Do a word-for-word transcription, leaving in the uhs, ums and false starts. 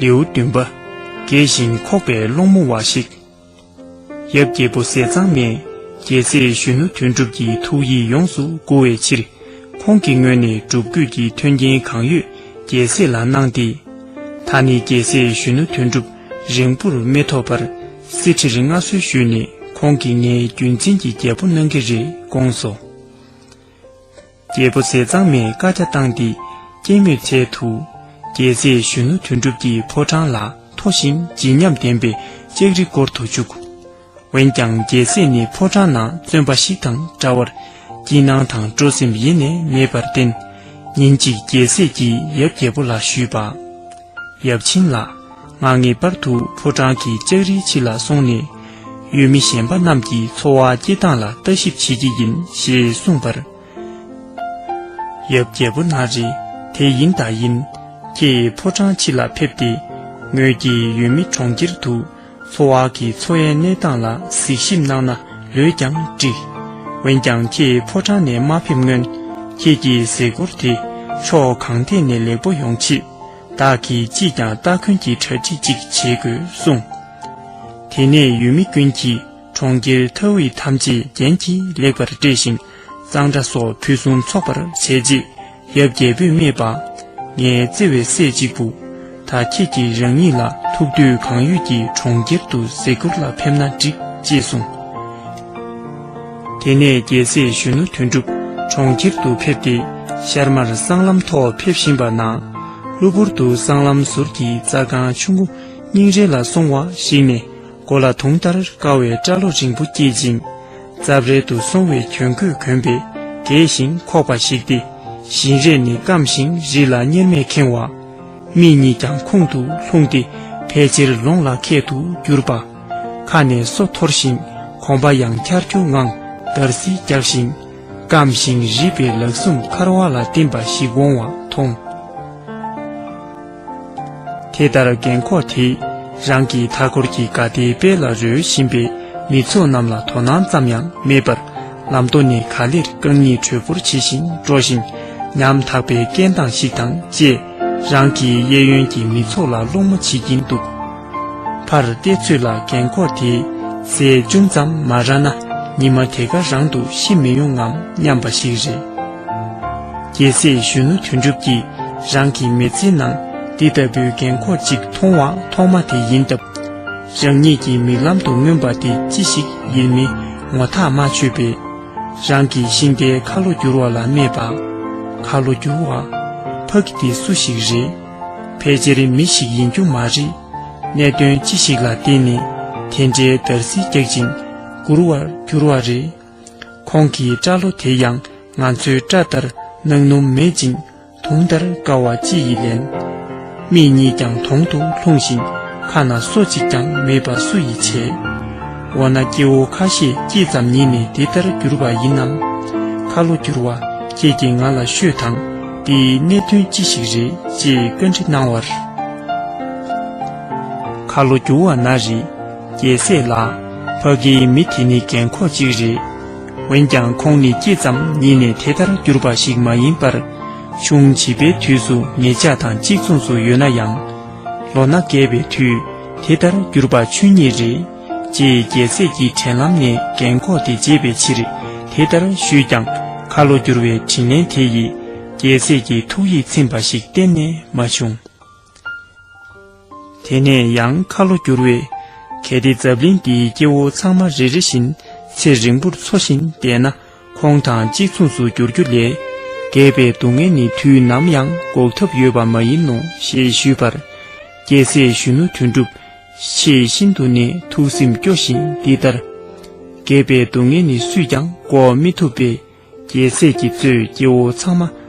ལེའུ་བདུན་པ། རྒས་ཤིང་འཁོགས་པའི་སློང་མོ་བ་ཞིག། ཡབ་རྒྱལ་པོ་ཟས་གཙང་མས་རྒྱལ་སྲས་གཞོན་ནུ་དོན་གྲུབ་ཀྱི་ཐུགས་ཡིད་ཡོངས་སུ་མགུ་བའི་ཕྱིར། ཁོང་གི་ངོས་ནས་སྒྲུབ་བརྒྱུད་ཀྱི་མཐུན་རྐྱེན་གང་ཡོད་རྒྱལ་སྲས་ལ་གནང་སྟེ། ད་ནི་རྒྱལ་སྲས་གཞོན་ནུ་དོན་གྲུབ་རིང་པོར་མི་ཐོགས་པར་གསེར་ཁྲིར་མངའ་གསོལ་ཞུས་ནས། ཁོང་གིས་ངའི་རྒྱུད་འཛིན་གྱི་རྒྱལ་པོ་གནང་གི་རེད་དགོངས་སོ། རྒྱལ་པོ་ཟས་གཙང་མས་བཀའ་རྒྱ་བཏང་སྟེ། སྐྱེད་མོས་ཚལ་དུ། རྒྱལ་སྲས་གཞོན་ནུ་དོན་གྲུབ་ཀྱི་ཕོ་བྲང་ལ་མཐོ་ཞིང་བརྗིད་ཉམས་ལྡན་པའི་ལྕགས་རི་བསྐོར་དུ་བཅུག། འོན་ཀྱང་རྒྱལ་སྲས་ནི་ཕོ་བྲང་ནང་བཙོན་པ་ཞིག་དང་འདྲ་བར། སྐྱིད་སྣང་དང་སྤྲོ་སེམས་ཡེ་ནས་མེད་པར་བརྟེན། ཉིན་གཅིག་རྒྱལ་སྲས་ཀྱིས་ཡབ་རྒྱལ་པོ་ལ་ཞུས་པ། ཡབ་ཆེན་ལགས། ང་ངེས་པར་དུ་ཕོ་བྲང་གི་ལྕགས་རིའི་ཕྱི་ལ་སོང་ནས། ཡུལ་མི་གཞན་པ་རྣམས་ཀྱི་འཚོ་བ་སྐྱེལ་སྟངས་ལ་ལྟ་ཞིབ་བྱེད་ཀྱི་ཡིན་ཞེས་གསུངས་པར། ཡབ་རྒྱལ་པོ་ན་རེ། དེ་ཡིན་ད་ཡིན། ཁྱེད་ཕོ་བྲང་ཕྱི་ལ་ཕེབས་ཏེ། ངོས་ཀྱིས་ཡུལ་མི་གྲོང་ཁྱེར་དུ་འཚོ་བ་གི་འཚོ་བའི་གནས་སྟངས་ལ་གཟིགས་ཞིབ་གནང་ན་ལོས་ཀྱང་འགྲིག། འོན་ཀྱང་ཁྱེད་ཕོ་བྲང་ནས་མ་ཕེབས་སྔོན། ཁྱེད་ཀྱི་གཟིགས་སྐོར་དེ་ཕྱོགས་གང་ཐད་ནས་ལེགས་པོ་ཡོང་ཆེད། བདག་གིས་ཅིས་ཀྱང་སྟ་གོན་གྱི་གྲ་སྒྲིག་ཅིག་བྱེད་དགོས་གསུངས། དེ་ནས་ཡུལ་མི་ཀུན་གྱིས་གྲོང་ཁྱེར་མཐའ་དབུས་ཐམས་ཅད་རྒྱན་གྱིས་ལེགས་པར་སྤྲས་ཤིང་གཙང་སྦྲ་སོགས་ཕུན་སུམ་ཚོགས་པར་བྱས་རྗེས། ཡབ་རྒྱལ་པོས་སྨྲས་པ། ངའི་བརྩེ་བའི་སྲས་གཅིག་པུ། ད་ཁྱེད་ཀྱིས་རང་ཉིད་ལ་ཐུགས་འདོད་གང་ཡོད་ཀྱིས་གྲོང་ཁྱེར་དུ་གཟིགས་སྐོར་ལ་ཕེབས་ན་འགྲིག་ཅེས་གསུངས། དེ་ནས་རྒྱལ་སྲས་གཞོན་ནུ་དོན་གྲུབ་གྲོང་ཁྱེར་དུ་ཕེབས་ཏེ། ཤར་མར་སྲང་ལམ་ཐོག་ཕེབས་བཞིན་པ་ན། གློ་བུར་དུ་སྲང་ལམ་ཟུར་གྱི་རྩྭ་ཁང་ཆུང་ངུ་རྙིང་རལ་ལ་སོང་བ་ཞིག་ནས། མགོ་ལ་དུང་ལྟར་དཀར་བའི་སྐྲ་ལོ་རིང་པོ་སྐྱེས་ཤིང་། རྩབ་རལ་དུ་སོང་བའི་གྱོན་གོས་གོན་པའི་རྒས་ཤིང་འཁོགས་པ་ཞིག་སྟེ། བཞིན་རས་ནི་སྐམ་ཞིང་རི་ལ་གཉེར་མས་ཁེངས་བ། མིག་གཉིས་ཀྱང་ཁོང་དུ་ལྷུང་སྟེ། ཕལ་ཆེར་ལོང་ལ་ཁད་དུ་གྱུར་པ། ཁ་ནས་སོ་འཐོར་ཞིང་གོམ་པ་ཡང་འཁྱར་འཁྱོར་ངང་འདར་སིག་རྒྱག་ཞིང་། སྐམ་ཞིང་རིད་པའི་ལག་ཟུང་འཁར་བ་ལ་བརྟེན་པ་ཞིག་འོང་བ་མཐོང་། དེ་ལྟར་རྒན་འཁོགས་དེས་རང་གི་མཐའ་འཁོར་གྱི་དགའ་བདེའི་དཔལ་ལ་རོལ་བཞིན་པའི་མི་ཚོགས་རྣམས་ལ་དོ་སྣང་ཙམ་ཡང་མེད་པར། ལམ་མདོ་ནས་ག་ལེར་རྐང་གཉིས་གྲོས་འབོར་བྱེད་བཞིན་འགྲོ་ཞིང་། ཉམ་ཐག་པའི་སྐད་གདངས་ཤིག་དང་བཅས། རང་གི་གཡས་གཡོན་གྱི་མི་ཚོགས་ལ་སློང་མོ་བྱེད་ཀྱིན་འདུག། ཕར་བལྟས་ཚོད་ལ་རྒན་འཁོགས་དེས་ཟས་ཅུང་ཙམ་མ་རག་ན་ཉི་མ་དེ་ག་རང་དུ་ཤི་མི་ཡོང་ངམ་སྙམ་པ་ཞིག་རེད། རྒྱལ་སྲས་གཞོན་ནུ་དོན་གྲུབ་ཀྱིས་རང་གི་མི་ཚེའི་ནང་འདི་ལྟ་བུའི་རྒན་འཁོགས་ཅིག་མཐོང་བ་ཐོག་མ་དེ་ཡིན་སྟབས། རང་ཉིད་ཀྱི་མིག་ལམ་དུ་མངོན་པ་དེ་ཅི་ཞིག་ཡིན་མིན་ངོ་ཐག་མ་ཆོད་པས། རང་གི་ཤིང་རྟའི་ཁ་ལོ་བསྒྱུར་བ་ལ་སྨྲས་པ། ཁ་ལོ་བསྒྱུར་བ། ཕ་གི་དེ་སུ་ཞིག་རེད། ཕལ་ཆེར་མི་ཞིག་ཡིན་རྒྱུ་མ་རེད། གནད་དོན་ཅི་ཞིག་ལ་བརྟེན་ནས་དེ་འདྲའི་འདར་སིག་རྒྱག་ཅིང་མགུར་བར་གྱུར་བ་རེད། ཁོང་གི་སྐྲ་ལོ་དེ་ཡང་ང་ཚོའི་སྐྲ་ལྟར་གནག་སྣུམ་མེད་ཅིང་དུང་ལྟར་དཀར་བ་ཅི་ཡིས་ལན། མིག་གཉིས་ཀྱང་དོང་དུ་ལྷུང་ཞིང་ཁ་ན་སོ་གཅིག་ཀྱང་མེད་པ་སུ་ཡིས་བྱས། འོ་ན་སྐྱེ་བོ་ཁ་ཤས་སྐྱེས་ཙམ་ཉིད་ནས་འདི་ལྟར་གྱུར་པ་ཡིན་ནམ། ཁ་ལོ་བསྒྱུར་བ་ཁྱེད་ཀྱིས་ང་ལ་ཤོད་དང་། འདིའི་གནད་དོན་ཅི་ཞིག་རེད་ཅེས་བཀའ་འདྲི་གནང་བར། ཁ་ལོ་བསྒྱུར་བ་ན་རེ། རྒྱལ་སྲས་ལགས། ཕ་གིའི་མི་དེ་ནི་རྒན་འཁོགས་གཅིག་རེད། འོན་ཀྱང་ཁོང་ནི་སྐྱེས་ཙམ་ཉིད་ནས་དེ་ལྟར་གྱུར་པ་ཞིག་མ་ཡིན་པར། ཆུང་བྱིས་པའི་དུས་སུ་ངེད་ཅག་དང་གཅིག་མཚུངས་སུ་ཡོད་ན་ཡང་། ལོ་ན་རྒས་པའི་དུས་དེ་ལྟར་གྱུར་པ་ཆོས་ཉིད་རེད། ཅེས་རྒྱལ་སྲས་ཀྱི་དྲན་ལམ་ནས་རྒན་འཁོགས་དེ་བརྗེད་པའི་ཕྱིར་དེ་ལྟར་ཞུས་ཀྱང་། ཁ་ལོ་བསྒྱུར་བའི་དྲིན་ལན་དེ་ཡིས་རྒྱལ་སྲས་ཀྱི་ཐུགས་ཡིད་ཚིམ་པ་ཞིག་གཏན་ནས་མ་བྱུང་། དེ་ནས་ཡང་ཁ་ལོ་བསྒྱུར་བས། གལ་ཏེ་འཛམ་གླིང་འདིའི་སྐྱེ་བོ་ཚང་མ་རེ་རེ་བཞིན་ཚེ་རིང་པོར་འཚོ་བཞིན་བསྡད་ན། ཁོང་དང་གཅིག་མཚུངས་སུ་འགྱུར་རྒྱུ་ལས། རྒས་པའི་སྡུག་བསྔལ་ནི་དུས་ནམ་ཡང་འགོག་ཐབས་ཡོད་པ་མ་ཡིན་ནོ་ཞེས་ཞུས་པར། རྒྱལ་སྲས་གཞོན་ནུ་དོན་གྲུབ། ཆེས་ཤིན་ཏུ་ནས་ཐུགས་སེམས་སྐྱོ་ཞིང་འདི་ལྟར། རྒས་པའི་སྡུག་བསྔལ་ནི་སུས་ཀྱང་འགོག་མི་ཐུབ་པས། རྒྱལ་སྲས་ཀྱིས་གཙོས་སྐྱེ་བོ་ཚང་མ་